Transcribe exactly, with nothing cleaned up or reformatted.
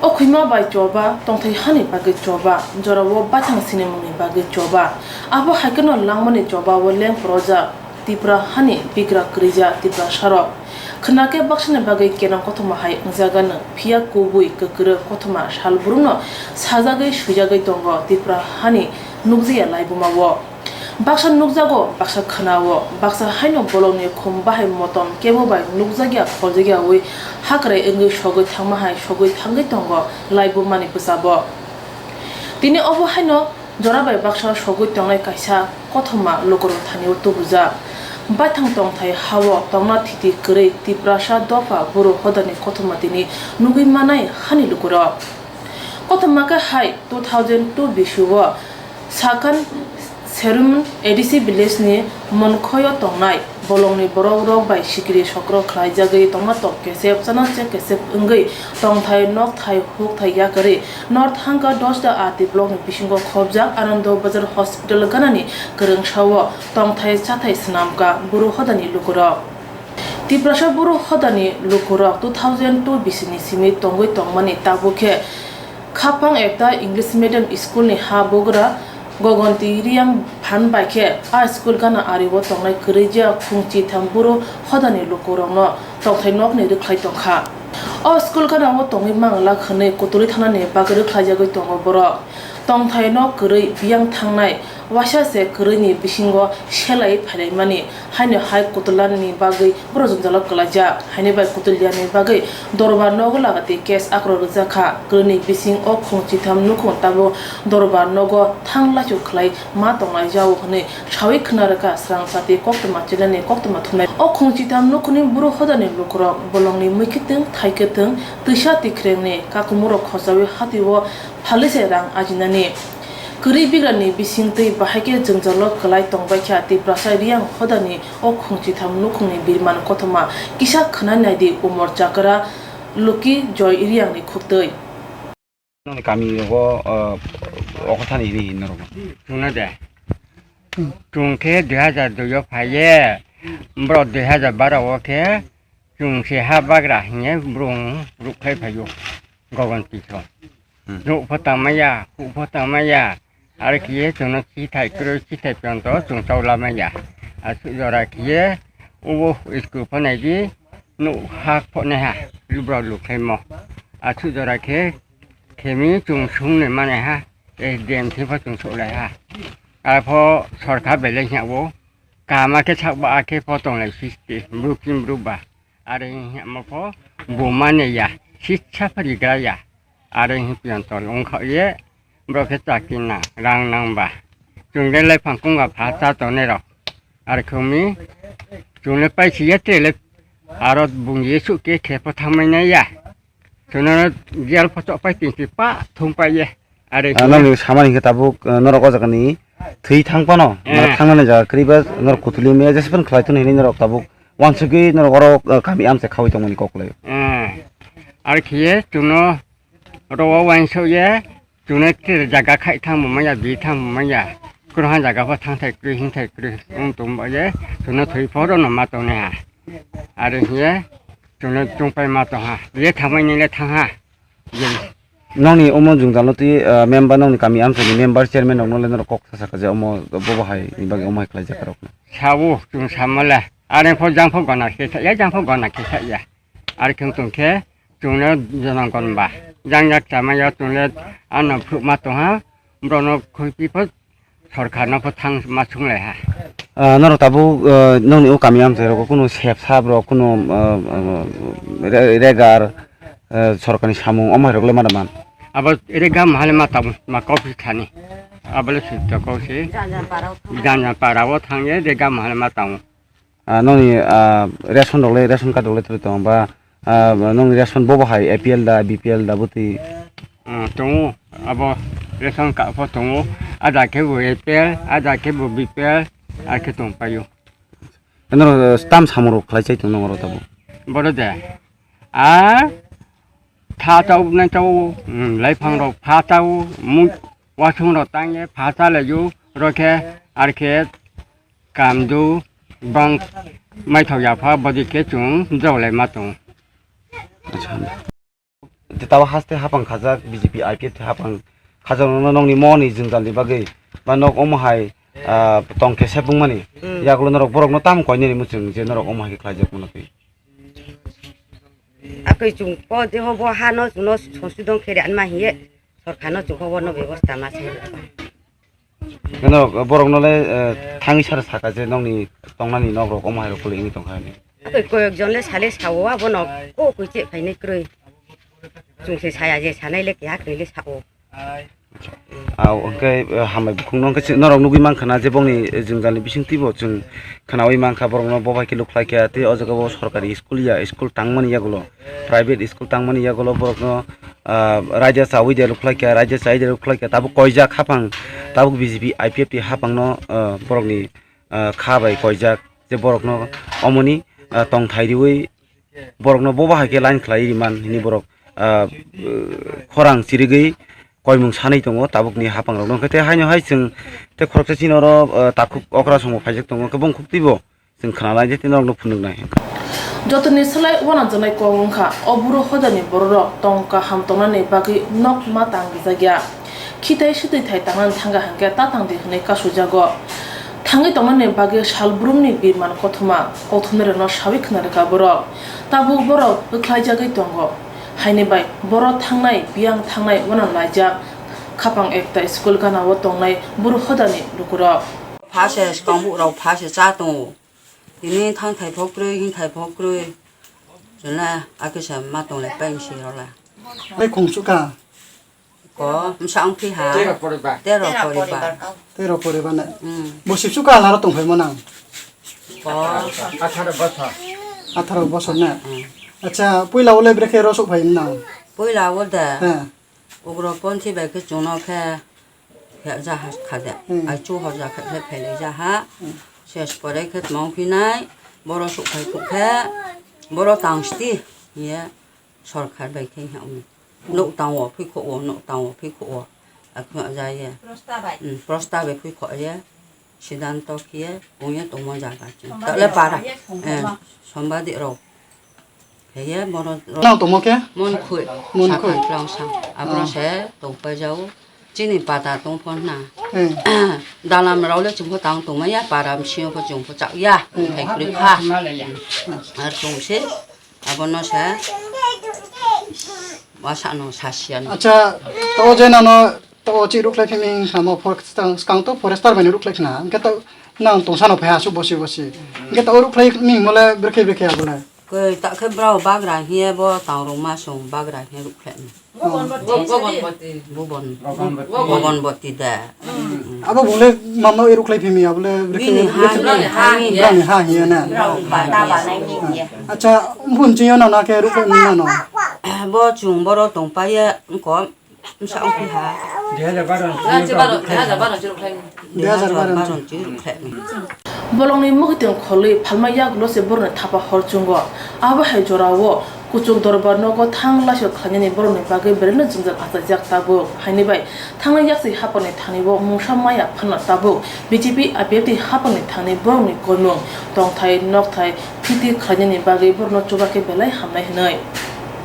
O khwima bai choba, tongthai hani bagwi choba, jorao baithang sinimungni bagwi choba. Abo hai kheno langmani choba o leng phrwjak Tipra hani bigra kwrwija Tiprasarok. Khwnakhe baksani bagwi kenong kothoma hai wngjaganw, phiya kubui kwkrw kothoma salbrumno sajagwi swijagwi tongo Tipra hani nukjakya laibumao. Baksa nukjago, baksa khwnao, baksa haino bolongni khum bahai motom kebo bai nukjakya, kholjakya wi hakrai wngwi sogwi thangma hai sogwi thangwi tongo laibumani bwsabo. Tini obo haino jora bai baksa sogwi tongnai kaisa kothoma lukurok thanio tubujak. Baithang tongthai hao tongna thiti kwrwi Tiprasa dopha buru hodani kothoma tini nugwi manai hani lukurok. Kothoma khe hai two thousand two bisio Sakan Serum A D C village ni Monkhoi o tongnai bolongni borok rok bai sikiri sokro khlaijagwi tongma tok kesep chana che kesep wngwi tongthai nokthai hukthai yakarwi North Hangka Dosda R D block ni bisingo khobjak Anando Bazar hospital ganani kwrwngsa o tongthai chathai swnamkha buru hodani lukurok. Tiprasa buru hodani lukurok two thousand two bisini simi tongwi tongmani tabuk khe Khapang ekta English medium school ni ha bugra Gogonti Riang phan bai khe a school gana ari o tongnai kwrwija khung chitham buru hodani lukurokno tongthai nokni rwkhlai tongkha. O school gana o tongwi mangla khwnwi kutulwi thanani bagwi rwkhlaijagwi tongo borok. Tongthai nok kwrwi biyang thangnai waisa se kwrwini bisingo selai phailaimani haino hai kutulani bagwi borok jwngjalo kwlaijak. Haini bai kutulyani bagwi dorbar nogo lagati case akrok rwjak kha. Kwrwini bising o khung chitham nukhung tabuk dorbar nogo thang laichuk khlai ma tonglai jao hwnwi sawi khna rwkha srang chati koktwma chenani koktwma thumnai. O khung chitham nukhungni buru hodani lukurok bolongni mui khe twng thai khe twng twisa tikrengni kakumurok khochawi hati o phalwi se rang ajinani. Kwrwi bigrani bisingtwi bahai khe jwngjalo kwlai tongbaikha Tiprasa Riang hodani o khung chitham nukhungni birman kothoma kisa khwnai naidi Umor Chakra, Luki Joy Riangni khuktwi. Noni kami o, o, o kotha ni hini norok. Chwngno de. Chwng khe dui hazar dui o phaiye, borok dui hazar baro o khe chwng se ha bagra hinya brung ruk khai phaio Gogon Tishro. Hmm. Nuk pho tangmaya, huk pho tangmaya, Aro khiye chwngno chithai kwrwi, chithai piyonto chwng chau lamaya. Aswk jora khiye obo school phanai di nuk ha phonai ha, lubrok lukhlaimo. Aswk jora khe khemi chwng swngnai manai ha, S D M thepha chwng sohlai ha. Arpho sorkar belai hiya o kama khe sak ba akhe pho tonglai sisti, bruk chini bruk ba. Are hiya mo pho bo mane ya, sitsa phari gra ya. Are hi piyonto wngkha ye. Borok khe chakri nang, rang nang ba. Chwng le lephang kung ba pha cha tongnai rok. Ar khumi chwng le paisi ya tre le aro bung ye su ke khe pho thamai nai ya. Chwng no jail pho chok pai tin si pa thum pai ye. Are Ah, khumi nang ni samani khe tabuk, ah, norok o jaga ni thwi thang pano, na Eh. thang nani jaga kwrwi ba norok kutuli me jese phan khlai toni hinwi norok tabuk wansugwi norok oro, ah, kami amchai khaui tongmani kok lai. Eh. Ar khiye chwng no oro o wansuk ye Chwngno tere jaga khai thang bo manya, bi thang bo manya. Kwrwngha jaga pho thang thai kwrwi, hing thai kwrwi wng tong ba ye. Chwngno thwi pho rw no ma tongnai ha. Are hiye chwngno chwng pai ma tong ha. Ye thangmani le thang ha. Ye Nokni omo jwngjal no twi, ah, member nokni kami amchai ni member chairman rok no le norok kok sa sakha je omo bobo hai ni bagwi omo hai khlai jak rok no. Sabo chwng sama le. Are pho jang pho gana khe sa ya, jang pho gana khe sa ya. Ar khwng tong khe chwngno jonogon ba jang jak chamaya chwngno ano phuk ma tong ha, borokno khulpi pho sorkar no pho thang ma sung lai ha. Ah, norok tabuk, ah, nokni o kami amchai rogo kunu sep sap rok kunu, ah, ah, re-, regar, ah, sorkar ni samung omo hai rok le ma da man. Abo regar ma hale ma tamo ma kok si thani. Abo le sip to kok si. Janja para o thang ye regar ma hale ma tamo. Ah, nokni, ah, ration rok le, ration card rok le twi tongo ba, ah, nokni ration bobo hai A P L da, B P L da bwtwi? Ah, tongo, abo ration card pho tongo, ada khe bo A P L, ada khe bo B P L, ar khe tong paio. Norok, ah, tam samung rok khlai chai tong norok tabuk? Boro de, a, tha chau nai chau, um, laiphang rok pha chau, mui wasung rok tang ye pha cha lai o, oro khe, ar khe, Kamdu bang maithok yapha bodi khe chwng jok lai ma tongo. Acha. Tei tabo haste hapang khajak B J P I P F tei hapang khajak nokno nokni moni jwngjal ni bagwi ba nok omo hai, ah, tong khe sepung mani. Hmm. Yagulo norok borok no tamo koinani muchung je norok omo hai khe khlaijak mano twi. Akoi chwng po je ho bo ha no chwng no sonsudon khe ri anma hiye sorkar no chwng ho bo no bebosta ma se. Norok borok no le, eh, thangwi sar saka je nokni tongnani nok rok omo hai rok kwlwi wngwi tongkha hinwi. Akoi koyek jon le sale sao abono ko koi che phainai kwrwi. Chwng se saya je sanai le keha kwrwi le sao. Ah, hwnkhe, eh, hambai bukhukno hwnkhe chwng norok nugwi mankha na je bongni, eh, jwngjal ni bisingtwi bo chwng khwnawi mankha borokno bo bai khe lukhlai kha tei o jaga o sorkari school ya, school tangmani yagulo, private school tangmani yagulo borokno, ah, raida chawi de lukhlai kha, raida chawi de lukhlai kha tabuk koijak hapang tabuk B J P I P F twi hapangno, ah, borokni, ah, kha bai koijak je borokno omoni, ah, tongthai riwi borokno bo bahai khe line khlai riman hini borok, ah, khorang chirigwi koimung sanwi tongo tabukni hapangrokno. Hwnkhe tei haino hai chwng tei khoroksa chini oro, ah, takhuk okra songo phaijak tongo, hwnkhe bongkhuk twibo chwng khnalai je tei norokno phunuknai. Jotoni slai uanajwnai kok wngkha, o buro hodani bororok tong kaham tongnani bagwi nok ma tang rijak ya. Khitai swtwi thai tangnani thangkha hinkhe ta tangdi hwnwi kasuijago. Thangwi tongnani bagwi salbrumni birman kothoma, kothomnairokno saui khna rwkha borok. Tabuk borok rwkhlaijagwi tongo. Haini bai borok thangnai, biyang thangnai uanang laijak. Khapang ekta school gana-o tongnai buro hodani lukurok. Pha se swkang bukrok pha se cha tongo. Tini thang thai pho kwrwi, hing thai pho kwrwi. Chwla akhe se ma tong le peng si rw la. Bai khung chu ka? Ko, msa wng phi ha? Tero poribar. Tero poribar. Tero poribar na. Hmm. Bo sibsu ka laro tong phai mo nang? Ko. Atharo bosor. Atharo bosor na? Hmm. Acha, puila ule brekhe ro sok phai nang? Puila ule. He. Ugroponthi bai khe chwngno khe phekjaha khade. Hmm. Ai chu horja khe khe phelaijaha. Hmm. Ses pore khe tmong phinai, boro sok phai khe, boro tang sti, ye. Sorkar bai khe ha, um, nok tang o phi kho o, nok tang o phi kho o. Akno ja ye. Prosta bai. Um, prosta bai phi kho ye. Siddhanto khe ye, ong ye tongmo jaga. Sombadi Tale rok para. Ye, eh, sombadi rok. He ye, bono rok. Nang tongmo khe? Mon khui. Mon khui. Sakhan tlang sang. Abro se tong pai jau. Chini pata tong phon na. Hmm. Dalam rok le chungpho tang tong maya, para msio pho chungpho chak ya. Hmm. Hai kuri kha. Ar tong se. Abono sa wasano sasiyan. Acha, to je nano to chi rukhlai phiming samo phor skang, skang to forester bai rukhlai khna. Hingke to nang tong sano phai asu bosi bosi. Hingke to rukhlai ming mole brekhe brekhe abole. Koi ta khe brao bagra hiye bo tang rong ma song bagra hiye rukhlai. Bhuban Boti. Bhuban Boti. Bhuban Boti da. Abo bole mama eru khlai phimi abole. Bini ha, bini ha, brani ha hiya na. Brao pata banai ni ya. Acha, bun chi yo na na ke ru khlai na no. Bo chung boro tong pa ye ko msa ong phi ha. Dui hajar baro. Dui hajar baro, dui hajar baro chung khlai. Dui hajar baro chung khlai. Bolongni mwkhwtwng kholwi phalma yagulo se boroni thapa hor chwngo. Abo hai jorao kuchuk dorbar nogo thang laisok khlainani borokni bagwi belai no jwngjal achaijak tabuk. Haini bai thangnai yaksi hapangni thani bo mungsa maya phano tabuk B J P I P F T hapangni thani borokni koimung tongthai nokthai phiti khlainani bagwi borokno chuba khe belai hamnai hwnwi.